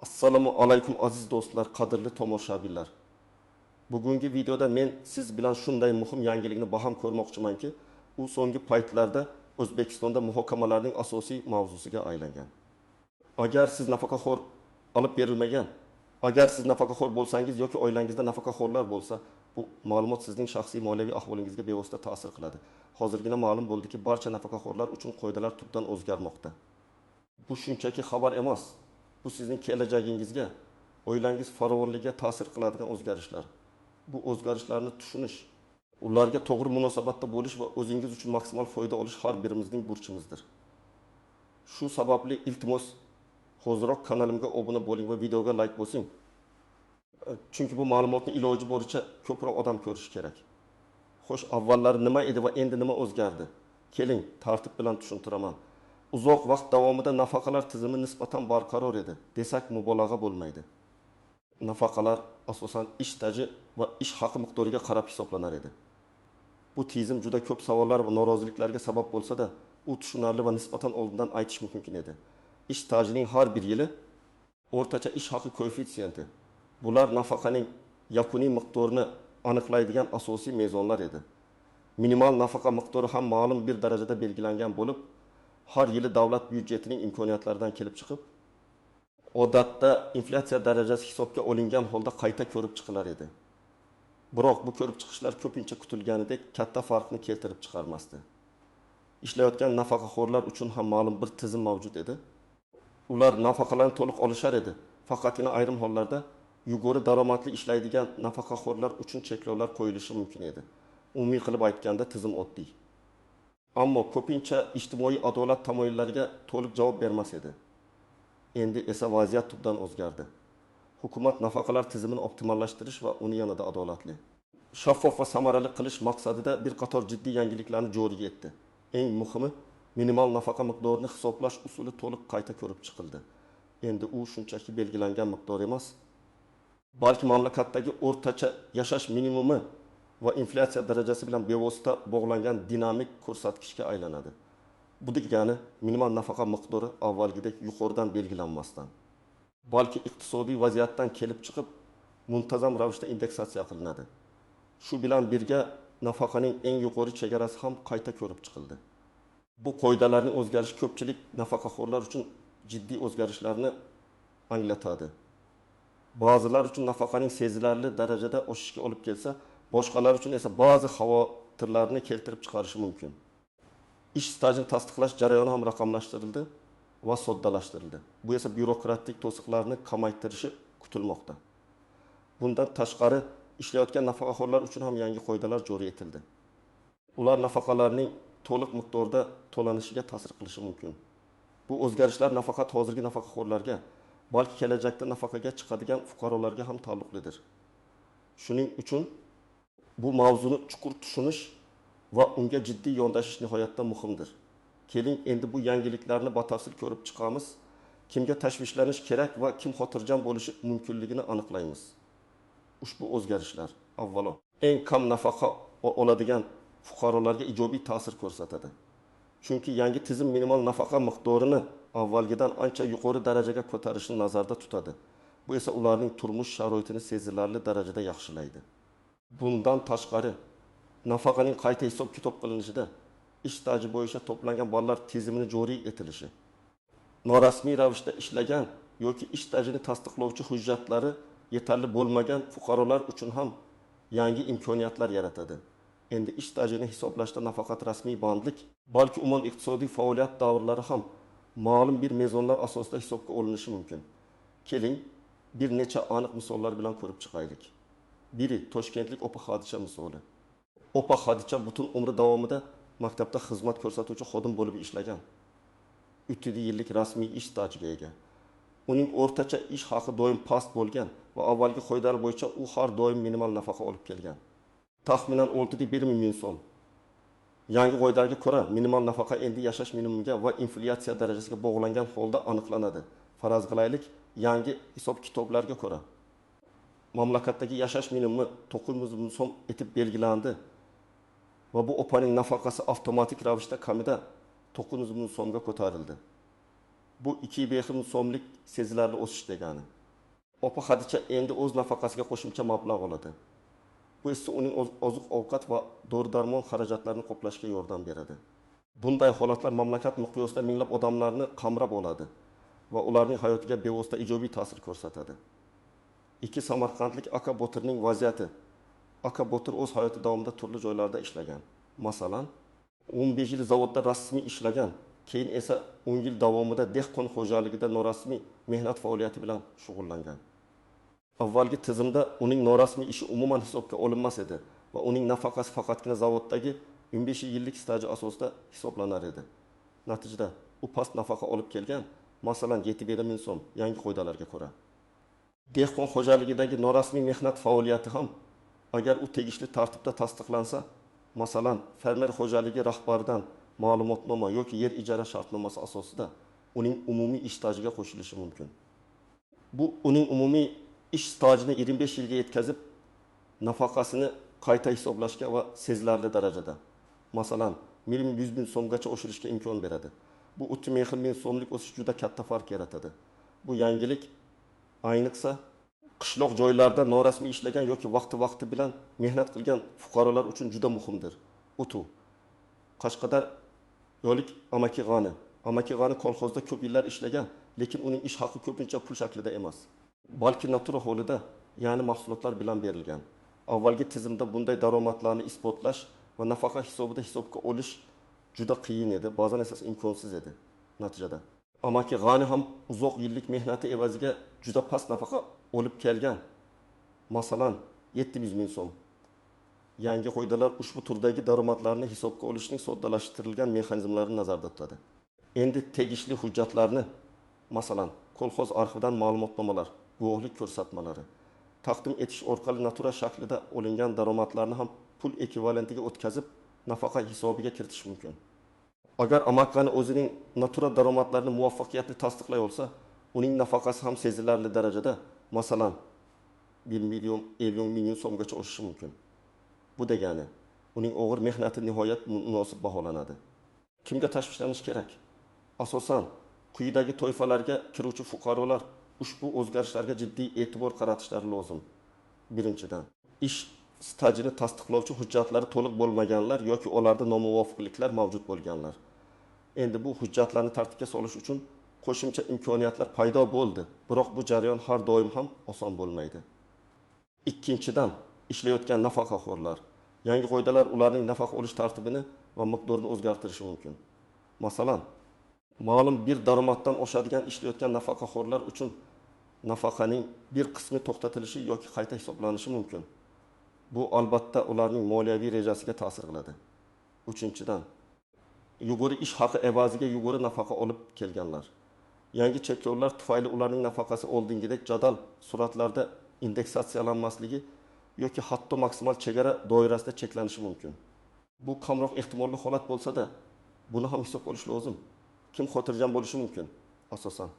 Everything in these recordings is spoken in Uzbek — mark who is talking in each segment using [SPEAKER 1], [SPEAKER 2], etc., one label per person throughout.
[SPEAKER 1] Assalomu alaykum aziz do'stlar, qadrli tomoshabinlar. Bugungi videoda men siz bilan shunday muhim yangilikni baham ko'rmoqchimanki, u so'nggi paytlarda O'zbekistonda muhokamalarning asosiy mavzusiga aylangan. Agar siz nafaqaxo'r olib berilmagan, agar siz nafaqaxo'r bo'lsangiz yoki oilangizda nafaqaxo'rlar bo'lsa, bu ma'lumot sizning shaxsiy moliyaviy ahvolingizga bevosita ta'sir qiladi. Hozirgina ma'lum bo'ldiki, barcha nafaqaxo'rlar uchun qoidalar tubdan o'zgarmoqda. Bu shunchaki xabar emas. Bu sizning kelajagingizga, oilangiz farovonligiga ta'sir qiladigan o'zgarishlar. Bu o'zgarishlarni tushunish, ularga to'g'ri munosabatda bo'lish va o'zingiz uchun maksimal foyda olish har birimizning burchimizdir. Shu sababli iltimos, hoziroq kanalimga obuna bo'ling va videoga like bosing. Chunki bu ma'lumotni iloji boricha ko'proq odam ko'rishi kerak. Xo'sh, avvallari nima edi va endi nima o'zgardi? Keling, tartib bilan tushuntiraman. Uzoq vaqt davomida nafaqalar tizimi nisbatan barqaror edi, desak mubolag'a bo'lmaydi. Nafaqalar asosan ish staji va ish haqi miqdoriga qarab hisoblanar edi. Bu tizim juda ko'p savollar va noroziliklarga sabab bo'lsa-da, u tushunarli va nisbatan oldindan aytish mumkin edi. Ish stajining har bir yili o'rtacha ish haqi koeffitsiyenti. Bular nafaqaning yakuniy miqdorini aniqlaydigan asosiy mezonlar edi. Minimal nafaqa miqdori ham ma'lum bir darajada belgilangan bo'lib, har yili davlat byudjetining imkoniyatlaridan kelib chiqib, odatda inflyatsiya darajasi hisobga olingan holda qayta ko'rib chiqilar edi. Biroq bu ko'rib chiqishlar ko'pincha kutilganidek katta farqni keltirib chiqarmasdi. Ishlayotgan nafaqaxo'rlar uchun ham ma'lum bir tizim mavjud edi. Ular nafaqalarni to'liq olishar edi. Faqatgina ayrim hollarda yuqori daromadli ishlaydigan nafaqaxo'rlar uchun cheklovlar qo'yilishi mumkin edi. Umumiy qilib aytganda tizim oddiy. Ammo ko'pincha ijtimoiy adolat tamoyillariga to'liq javob bermas edi. Endi esa vaziyat tubdan o'zgardi. Hukumat nafaqalar tizimini optimallashtirish va uni yanada adolatli, shaffof va samarali qilish maqsadida bir qator jiddiy yangiliklarni joriy etdi. Eng muhimi, minimal nafaqa miqdorini hisoblash usuli to'liq qayta ko'rib chiqildi. Endi u shunchaki belgilangan miqdor emas, balki mamlakatdagi o'rtacha yashash minimumi va inflyatsiya darajasi bilan bevosita bog'langan dinamik ko'rsatkichga aylanadi. Bu degani minimal nafaqa miqdori avvalgidek yuqoridan belgilanmasdan, balki iqtisodiy vaziyatdan kelib chiqib muntazam ravishda indeksatsiya qilinadi. Shu bilan birga nafaqaning eng yuqori chegarasi ham qayta ko'rib chiqildi. Bu qoidalarning o'zgarishi ko'pchilik nafaqaxo'rlar uchun jiddiy o'zgarishlarni anglatadi. Ba'zilar uchun nafaqaning sezilarli darajada oshishiga olib kelsa, boshqalar uchun esa ba'zi xavotirlarni keltirib chiqarishi mumkin. Ish stajini tasdiqlash jarayoni ham raqamlashtirildi va soddalashtirildi. Bu esa byurokratik to'siqlarni kamaytirishi kutilmoqda. Bundan tashqari ishlayotgan nafaqaxo'rlar uchun ham yangi qoidalar joriy etildi. Ular nafaqalarning to'liq miqdorda to'lanishiga ta'sir qilishi mumkin. Bu o'zgarishlar nafaqat hozirgi nafaqaxo'rlarga, balki kelajakda nafaqaga chiqadigan fuqarolarga ham taalluqlidir. Shuning uchun bu mavzuni chuqur tushunish va unga jiddiy yondashish nihoyatda muhimdir. Keling, endi bu yangiliklarni batafsil ko'rib chiqamiz. Kimga tashvishlanish kerak va kim xotirjam bo'lishi mumkinligini aniqlaymiz. Ushbu o'zgarishlar avvalo eng kam nafaqa oladigan fuqarolarga ijobiy ta'sir ko'rsatadi. Chunki yangi tizim minimal nafaqa miqdorini avvalgidan ancha yuqori darajaga ko'tarishni nazarda tutadi. Bu esa ularning turmush sharoitini sezilarli darajada yaxshilaydi. Bundan tashqari, nafaqaning qayta hisob-kitob qilinishida ish staji bo'yicha to'plangan ballar tizimini joriy etilishi, norasmiy ravishda ishlagan yoki ish stajini tasdiqlovchi hujjatlari yetarli bo'lmagan fuqarolar uchun ham yangi imkoniyatlar yaratadi. Endi ish stajini hisoblashda nafaqat rasmiy bandlik, balki umuman iqtisodiy faoliyat davrlari ham ma'lum bir mezonlar asosida hisobga olinishi mumkin. Keling, bir necha aniq misollar bilan ko'rib chiqaylik. Biri Toshkentlik opa Hadicha misoli. Opa Hadicha butun umri davomida maktabda xizmat ko'rsatuvchi xodim bo'lib ishlagan. 3 yillik rasmiy ish stajiga ega. Uning o'rtacha ish haqi doim past bo'lgan va avvalgi qoidalar bo'yicha u har doim minimal nafaqa olib kelgan. Taxminan 6,1 ming so'm. Yangi qoidalarga ko'ra minimal nafaqa endi yashash minimumiga va inflyatsiya darajasiga bog'langan holda aniqlanadi. Faraz qilaylik, yangi hisob-kitoblarga ko'ra mamlakatdagi yashash minimumi 900 ming so'm etib belgilandi va bu opaning nafaqasi avtomatik ravishda kamida 900 ming so'mga ko'tarildi. Bu 2,5 ming so'mlik sezilarli o'sish degani. Opa Hadicha endi o'z nafaqasiga qo'shimcha mablag' oladi. Bu esa uning oziq-ovqat va dori-darmon xarajatlarini qoplashga yordam beradi. Bunday holatlar mamlakat miqyosida minglab odamlarni qamrab oladi va ularning hayotiga bevosita ijobiy ta'sir ko'rsatadi. 2 samarqandlik aka Botirning vaziyati. Aka Botir o'z hayoti davomida turli joylarda ishlagan. Masalan, 15 yil zavodda rasmiy ishlagan, keyin esa 10 yil davomida dehqon xo'jaligida norasmiy mehnat faoliyati bilan shug'ullangan. Avvalgi tizimda uning norasmiy ishi umuman hisobga olinmas edi va uning nafaqasi faqatgina zavoddagi 15 yillik staji asosida hisoblanar edi. Natijada u past nafaqa olib kelgan, masalan 7,5 ming so'm yangi qoidalarga ko'ra. Dehqon xo'jaligidagi norasmiy mehnat faoliyati ham agar u tegishli tartibda tasdiqlansa, masalan, fermer xo'jaligi rahbaridan ma'lumotnoma yoki yer ijara shartnomasi asosida uning umumiy ish stajiga qo'shilishi mumkin. Bu uning umumiy ish stajini 25 yilga yetkazib, nafaqasini qayta hisoblashga va sezilarli darajada, masalan, minimum 100 ming so'mgacha oshirishga imkon beradi. Bu 30 ming so'mlik o'sish juda katta farq yaratadi. Bu yangilik ayniqsa qishloq joylarda norasmiy ishlagan yoki vaqti-vaqti bilan mehnat qilgan fuqarolar uchun juda muhimdir. O'tuv. Qashqadaryolik amaki G'ani. Amaki G'ani kolxozda ko'p yillar ishlagan, lekin uning ish haqi ko'pincha pul shaklida emas, balki natura holida, ya'ni mahsulotlar bilan berilgan. Avvalgi tizimda bunday daromadlarni isbotlash va nafaqa hisobida hisobga olish juda qiyin edi, ba'zan esa imkonsiz edi. Natijada amaki G'ani ham uzoq yillik mehnati evaziga juda past nafaqa olib kelgan. Masalan, 700 ming so'm. Yangi qoidalar ushbu turdagi daromadlarni hisobga olishning soddalashtirilgan mexanizmlarini nazarda tutadi. Endi tegishli hujjatlarni, masalan, kolxoz arxividan ma'lumotnomalar, guvohlik ko'rsatmalari taqdim etish orqali natura shaklida olingan daromadlarni ham pul ekvivalentiga o'tkazib, nafaqa hisobiga kiritish mumkin. Agar amaki G'ani o'zining natura daromadlarini muvaffaqiyatli tasdiqlay olsa, uning nafaqasi ham sezilarli darajada, masalan, 1 million 50 ming so'mgacha oshishi mumkin. Bu degani, uning og'ir mehnati nihoyat munosib baholanadi. Kimga tashvishlanish kerak? Asosan, quyidagi toifalarga kiruvchi fuqarolar ushbu o'zgarishlarga jiddiy e'tibor qaratishlari lozim. Birinchidan, ish stajini tasdiqlovchi hujjatlari to'liq bo'lmaganlar yoki ularda nomuvofiqliklar mavjud bo'lganlar. Endi bu hujjatlarni tartibga solish uchun qo'shimcha imkoniyatlar paydo bo'ldi, biroq bu jarayon har doim ham oson bo'lmaydi. Ikkinchidan, ishlayotgan nafaqaxo'rlar. Yangi qoidalar ularning nafaqa olish tartibini va miqdorini o'zgartirishi mumkin. Masalan, ma'lum bir daromaddan oshadigan ishlayotgan nafaqaxo'rlar uchun nafaqaning bir qismi to'xtatilishi yoki qayta hisoblanishi mumkin. Bu albatta ularning moliyaviy rejasiga ta'sir qiladi. Uchinchidan, yuqori ish haqi evaziga yuqori nafaqa olib kelganlar. Yangi cheklovlar tufayli ularning nafaqasi oldingidek jadal suratlarda indeksatsiyalanmasligi yoki hatto maksimal chegara doirasida cheklanishi mumkin. Bu kamroq ehtimolli holat bo'lsa-da, buni ham hisobga olish lozim. Kim xotirjam bo'lishi mumkin? Asosan,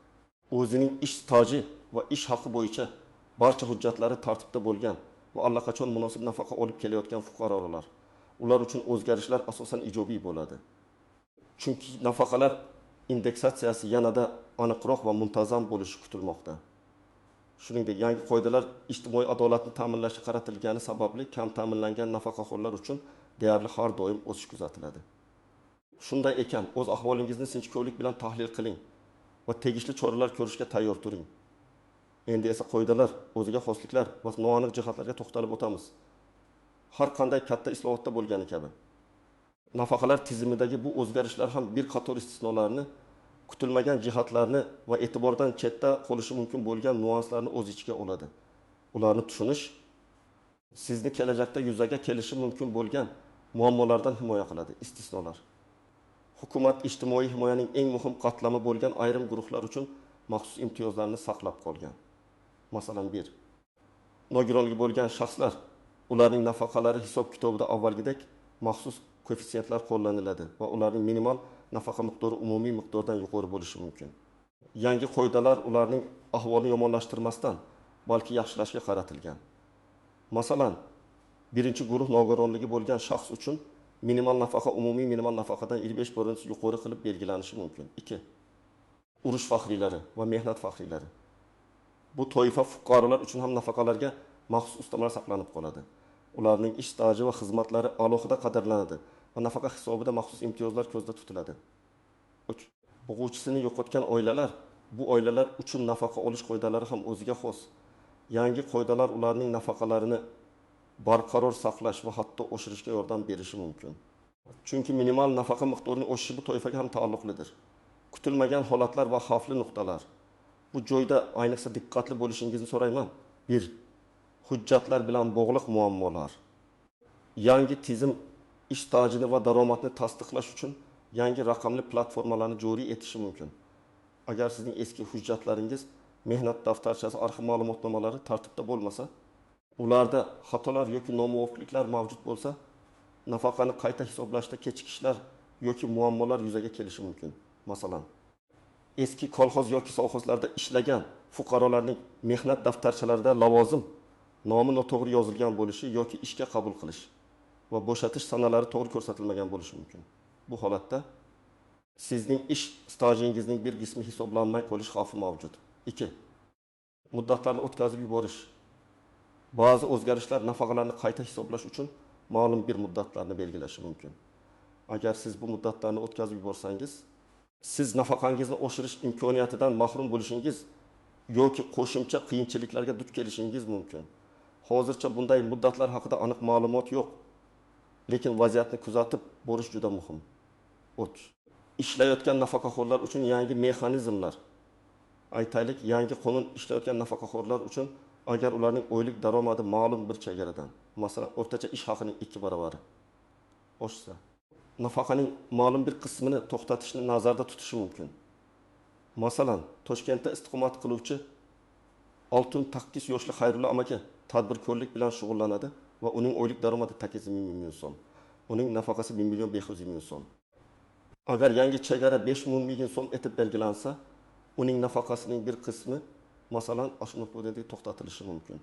[SPEAKER 1] o'zining ish staji va ish haqi bo'yicha barcha hujjatlari tartibda bo'lgan va allaqachon munosib nafaqa olib kelayotgan fuqarolar. Ular uchun o'zgarishlar asosan ijobiy bo'ladi. Chunki nafaqalar indeksatsiyasi yanada aniqroq va muntazam bo'lishi kutilmoqda. Shuningdek, yangi qoidalar ijtimoiy adolatni ta'minlashga qaratilgani sababli kam ta'minlangan nafaqaxo'rlar uchun deyarli har doim o'sish kuzatiladi. Shunday ekan, o'z ahvolingizni sinchkovlik bilan tahlil qiling va tegishli choralar ko'rishga tayyor turing. Endi esa qoidalar, o'ziga xosliklar va noaniq jihatlarga to'xtalib o'tamiz. Har qanday katta islohotda bo'lgani kabi, nafaqalar tizimidagi bu o'zgarishlar ham bir qator istisnolarni, kutilmagan jihatlarni va e'tibordan chetda qolishi mumkin bo'lgan nuanslarni o'z ichiga oladi. Ularni tushunish sizni kelajakda yuzaga kelishi mumkin bo'lgan muammolardan himoya qiladi. Istisnolar. Hukumat ijtimoiy himoyaning eng muhim qatlami bo'lgan ayrim guruhlar uchun maxsus imtiyozlarni saqlab qolgan. Masalan, 1. Nogironligi bo'lgan shaxslar, ularning nafaqalari hisob-kitobida avvalgidek maxsus koeffitsiyentlar qo'llaniladi va ularning minimal nafaqa miqdori umumiy miqdordan yuqori bo'lishi mumkin. Yangi qoidalar ularning ahvolini yomonlashtirmasdan, balki yaxshilashga qaratilgan. Masalan, birinchi guruh nogironligi bo'lgan shaxs uchun minimal nafaqa umumiy minimal nafaqadan 55% yuqori qilib belgilanishi mumkin. 2. Urush faxriylari va mehnat faxriylari. Bu toifa fuqarolar uchun ham nafaqalarga maxsus ustamalar saqlanib qoladi. Ularning ish staji va xizmatlari alohida qadrlanadi va nafaqa hisobida maxsus imtiyozlar ko'zda tutiladi. 3. Boquvchisini yo'qotgan oilalar. Bu oilalar uchun nafaqa olish qoidalari ham o'ziga xos. Yangi qoidalar ularning nafaqalarini barqaror saqlash va hatto oshirishga yordam berishi mumkin. Chunki minimal nafaqa miqdorining oshishi bu toifaga ham taalluqlidir. Kutilmagan holatlar va xavfli nuqtalar. Bu joyda ayniqsa diqqatli bo'lishingizni so'rayman. 1. Hujjatlar bilan bog'liq muammolar. Yangi tizim ish stajini va daromadni tasdiqlash uchun yangi raqamli platformalarni joriy etishi mumkin. Agar sizning eski hujjatlaringiz, mehnat daftarchasi, arxiv ma'lumotnomalari tartibda bo'lmasa, ularda xatolar yoki nomuvofiqliklar mavjud bo'lsa, nafaqani qayta hisoblashda kechikishlar yoki muammolar yuzaga kelishi mumkin. Masalan, eski kolxoz yoki sovxozlarda ishlagan fuqarolarning mehnat daftarchalarida lavozim nomi noto'g'ri yozilgan bo'lishi yoki ishga qabul qilish va bo'shatish sanalari to'g'ri ko'rsatilmagan bo'lishi mumkin. Bu holatda sizning ish stajingizning bir qismi hisoblanmay qolish xavfi mavjud. 2. Muddatlarni o'tkazib yuborish. Ba'zi o'zgarishlar nafaqalarni qayta hisoblash uchun ma'lum bir muddatlarni belgilashi mumkin. Agar siz bu muddatlarni o'tkazib yuborsangiz, siz nafaqangizni oshirish imkoniyatidan mahrum bo'lishingiz yoki qo'shimcha qiyinchiliklarga duch kelishingiz mumkin. Hozircha bunday muddatlar haqida aniq ma'lumot yo'q. Lekin vaziyatni kuzatib borish juda muhim. 3. Ishlayotgan nafaqaxo'rlar uchun yangi mexanizmlar. Aytaylik, yangi qonun ishlayotgan nafaqaxo'rlar uchun agar ularning oylik daromadi ma'lum bir chegaradan, masalan, o'rtacha ish haqining 2 baravari oshsa, nafaqaning ma'lum bir qismini to'xtatishni nazarda tutishi mumkin. Masalan, Toshkentda istiqomat qiluvchi 68 yoshli Xayrulla amaki tadbirkorlik bilan shug'ullanadi va uning oylik daromadi 8 million so'm. Uning nafaqasi 1 million 500 ming so'm. Agar yangi chegara 5 million so'm etib belgilansa, uning nafaqasining bir qismi, masalan, shu to'xtatilishi mumkin.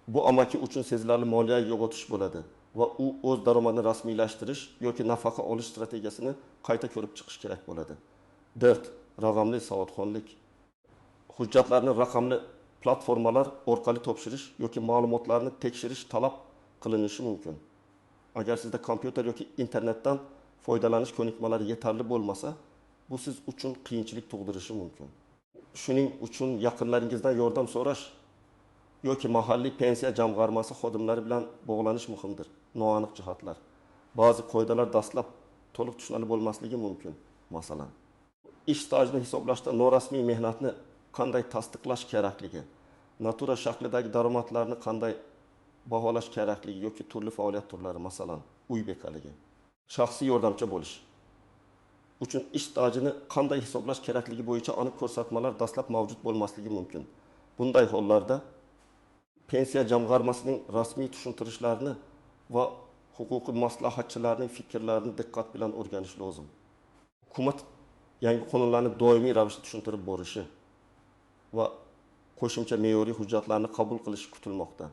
[SPEAKER 1] Bu amaki uchun sezilarli moliyaviy yo'qotish bo'ladi va u o'z daromadini rasmiylashtirish yoki nafaqa olish strategiyasini qayta ko'rib chiqish kerak bo'ladi. 4. Raqamli savodxonlik. Hujjatlarni raqamli platformalar orqali topshirish yoki ma'lumotlarni tekshirish talab qilinishi mumkin. Agar sizda kompyuter yoki internetdan foydalanish ko'nikmalari yetarli bo'lmasa, bu siz uchun qiyinchilik tug'dirishi mumkin. Shuning uchun yaqinlaringizdan yordam so'rash yoki mahalliy pensiya jamg'armasi xodimlari bilan bog'lanish muhimdir. Noaniq jihatlar. Ba'zi qoidalar dastlab to'liq tushunarli bo'lmasligi mumkin. Masalan, ish stajini hisoblashda norasmiy mehnatni qanday tasdiqlash kerakligi, natura shaklidagi daromadlarni qanday baholash kerakligi yoki turli faoliyat turlari, masalan, uy bekaligi, shaxsiy yordamchi bo'lish uchun ish stajini qanday hisoblash kerakligi bo'yicha aniq ko'rsatmalar dastlab mavjud bo'lmasligi mumkin. Bunday hollarda pensiya jamg'armasining rasmiy tushuntirishlarini va huquqiy maslahatchilarning fikrlarini diqqat bilan o'rganish lozim. Hukumat yangi qonunlarni doimiy ravishda tushuntirib borishi va qo'shimcha me'yoriy hujjatlarni qabul qilishi kutilmoqda.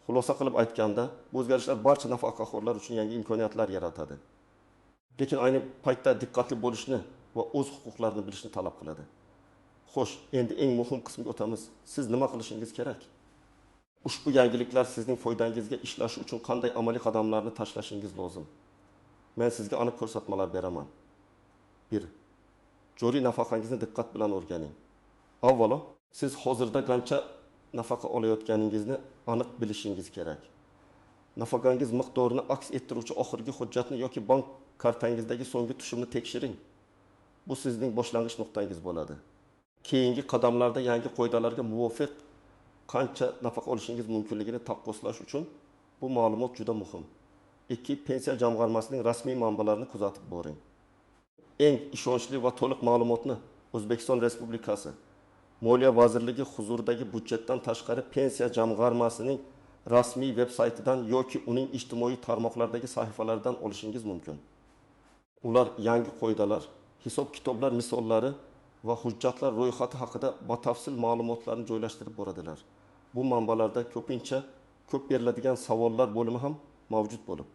[SPEAKER 1] Xulosa qilib aytganda, bu o'zgarishlar barcha nafaqaxo'rlar uchun yangi imkoniyatlar yaratadi. Lekin ayni paytda diqqatli bo'lishni va o'z huquqlarini bilishni talab qiladi. Xo'sh, endi eng muhim qismiga o'tamiz. Siz nima qilishingiz kerak? Ushbu yangiliklar sizning foydangizga ishlashi uchun qanday amaliy qadamlarni tashlashingiz lozim? Men sizga aniq ko'rsatmalar beraman. 1. Joriy nafaqangizni diqqat bilan o'rganing. Avvalo, siz hozirda qancha nafaqa olayotganingizni aniq bilishingiz kerak. Nafaqangiz miqdorini aks ettiruvchi oxirgi hujjatni yoki bank kartangizdagi so'nggi tushumni tekshiring. Bu sizning boshlang'ich nuqtangiz bo'ladi. Keyingi qadamlarda yangi qoidalarga muvofiq qancha nafaqa olishingiz mumkinligini taqqoslash uchun bu ma'lumot juda muhim. 2. Pensiya jamg'armasining rasmiy manbalarini kuzatib boring. Eng ishonchli va to'liq ma'lumotni O'zbekiston Respublikasi Moliya vazirligi huzuridagi byudjetdan tashqari pensiya jamg'armasining rasmiy veb saytidan yoki uning ijtimoiy tarmoqlardagi sahifalaridan olishingiz mumkin. Ular yangi qoidalar, hisob-kitoblar misollari va hujjatlar ro'yxati haqida batafsil ma'lumotlarni joylashtirib boradilar. Bu manbalarda ko'pincha ko'p beriladigan savollar bo'limi ham mavjud bo'lib,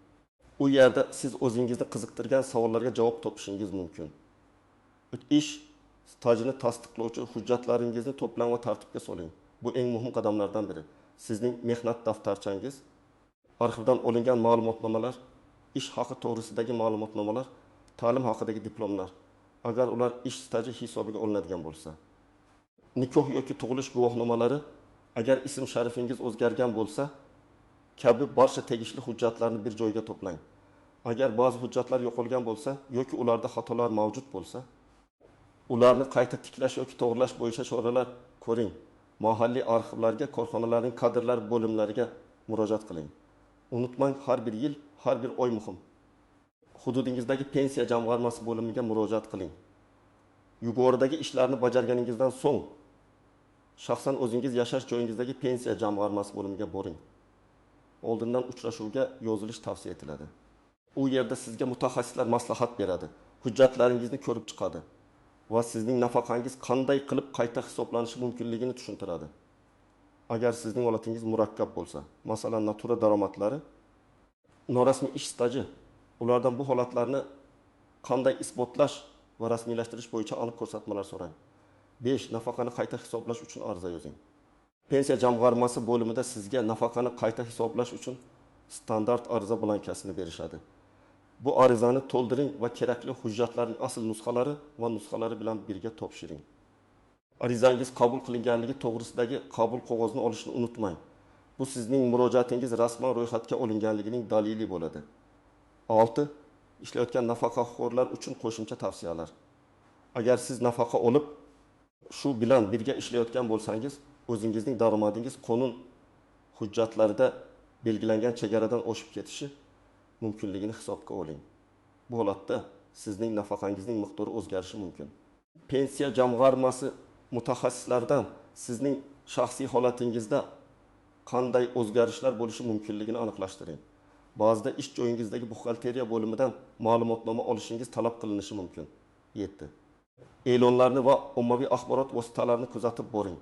[SPEAKER 1] u yerda siz o'zingizni qiziqtirgan savollarga javob topishingiz mumkin. Ish stajini tasdiqlovchi hujjatlaringizni to'plang va tartibga soling. Bu eng muhim qadamlardan biri. Sizning mehnat daftarchangiz, arxivdan olingan ma'lumotnomalar, ish haqi to'g'risidagi ma'lumotnomalar, ta'lim haqidagi diplomlar, agar ular ish staji hisobiga olinadigan bo'lsa. Nikoh yoki tug'ilish guvohnomalari, agar ism sharifingiz o'zgargan bo'lsa, kabi barcha tegishli hujjatlarni bir joyga to'plang. Agar ba'zi hujjatlar yo'qolgan bo'lsa yoki ularda xatolar mavjud bo'lsa, ularni qayta tiklash yoki to'g'rilash bo'yicha choralar ko'ring. Mahalliy arxivlarga, korxonalarning kadrlar bo'limlariga murojaat qiling. Unutmang, har bir yil, har bir oy muhim. Hududingizdagi pensiya jamg'armasi bo'limiga murojaat qiling. Yuqoridagi ishlarni bajarganingizdan so'ng shaxsan o'zingiz yashash joyingizdagi pensiya jamg'armasi bo'limiga boring. Oldindan uchrashuvga yozilish tavsiya etiladi. U yerda sizga mutaxassislar maslahat beradi, hujjatlaringizni ko'rib chiqadi va sizning nafaqangiz qanday qilib qayta hisoblanishi mumkinligini tushuntiradi. Agar sizning holatingiz murakkab bo'lsa, masalan, natura daromadlari, norasmiy ish staji, ulardan bu holatlarni qanday isbotlash va rasmiylashtirish bo'yicha aniq ko'rsatmalar so'rang. 5. Nafaqani qayta hisoblash uchun ariza yozing. Pensiya jamg'armasi bo'limida sizga nafaqani qayta hisoblash uchun standart ariza blankasini berishadi. Bu arizani to'ldiring va kerakli hujjatlarning asl nusxalari va nusxalari bilan birga topshiring. Arizangiz qabul qilinganligi to'g'risidagi qabul qog'ozini olishni unutmang. Bu sizning murojaatingiz rasman ro'yxatga olinganligining dalili bo'ladi. 6. Ishlayotgan nafaqaxo'rlar uchun qo'shimcha tavsiyalar. Agar siz nafaqa olib, shu bilan birga ishlayotgan bo'lsangiz, o'zingizning daromadingiz qonun hujjatlarida belgilangan chegaradan oshib ketishi mumkinligini hisobga oling. Bu holatda sizning nafaqangizning miqdori o'zgarishi mumkin. Pensiya jamg'armasi mutaxassislaridan sizning shaxsiy holatingizda qanday o'zgarishlar bo'lishi mumkinligini aniqlashtiring. Ba'zida ish joyingizdagi buxgalteriya bo'limidan ma'lumotnoma olishingiz talab qilinishi mumkin. 7. E'lonlarni va ommaviy axborot vositalarini kuzatib boring.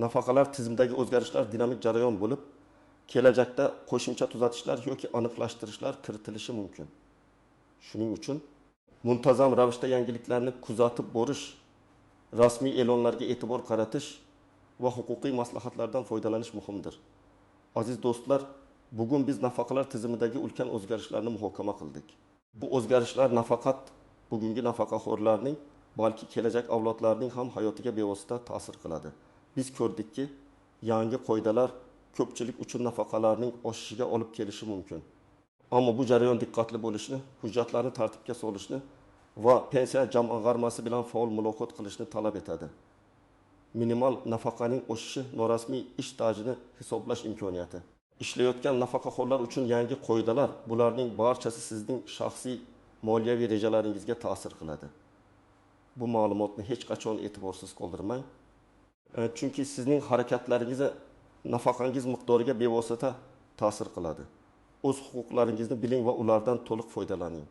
[SPEAKER 1] Nafaqalar tizimidagi o'zgarishlar dinamik jarayon bo'lib, kelajakda qo'shimcha tuzatishlar yoki aniqlashtirishlar kiritilishi mumkin. Shuning uchun muntazam ravishda yangiliklarni kuzatib borish, rasmiy e'lonlarga e'tibor qaratish va huquqiy maslahatlardan foydalanish muhimdir. Aziz do'stlar, bugun biz nafaqalar tizimidagi ulkan o'zgarishlarni muhokama qildik. Bu o'zgarishlar nafaqat bugungi nafaqaxo'rlarning, balki kelajak avlodlarning ham hayotiga bevosita ta'sir qiladi. Biz ko'rdikki, yangi qoidalar ko'pchilik uchun nafaqalarning oshishiga olib kelishi mumkin. Ammo bu jarayon diqqatli bo'lishni, hujjatlarni tartibga solishni va pensiya jamg'armasi bilan faol muloqot qilishni talab etadi. Minimal nafaqaning oshishi norasmiy ish stajini hisoblash imkoniyati. Ishlayotgan nafaqaxo'rlar uchun yangi qoidalar, bularning barchasi sizning shaxsiy moliyaviy rejalaringizga ta'sir qiladi. Bu ma'lumotni hech qachon e'tiborsiz qoldirmang. Chunki sizning harakatlaringizni nafaqangiz miqdoriga bevosita ta'sir qiladi. O'z huquqlaringizni biling va ulardan to'liq foydalaning.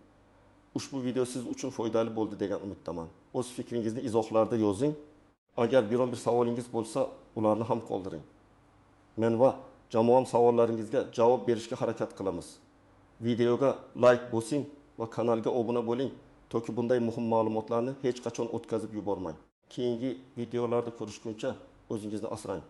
[SPEAKER 1] Ushbu video siz uchun foydali bo'ldi degan umiddaman. O'z fikringizni izohlarda yozing. Agar biron bir savolingiz bo'lsa, ularni ham qoldiring. Men va jamoam savollaringizga javob berishga harakat qilamiz. Videoga like bosing va kanalga obuna bo'ling, toki bunday muhim ma'lumotlarni hech qachon o'tkazib yubormang. Keyingi videolarda ko'rishguncha o'zingizni asrang.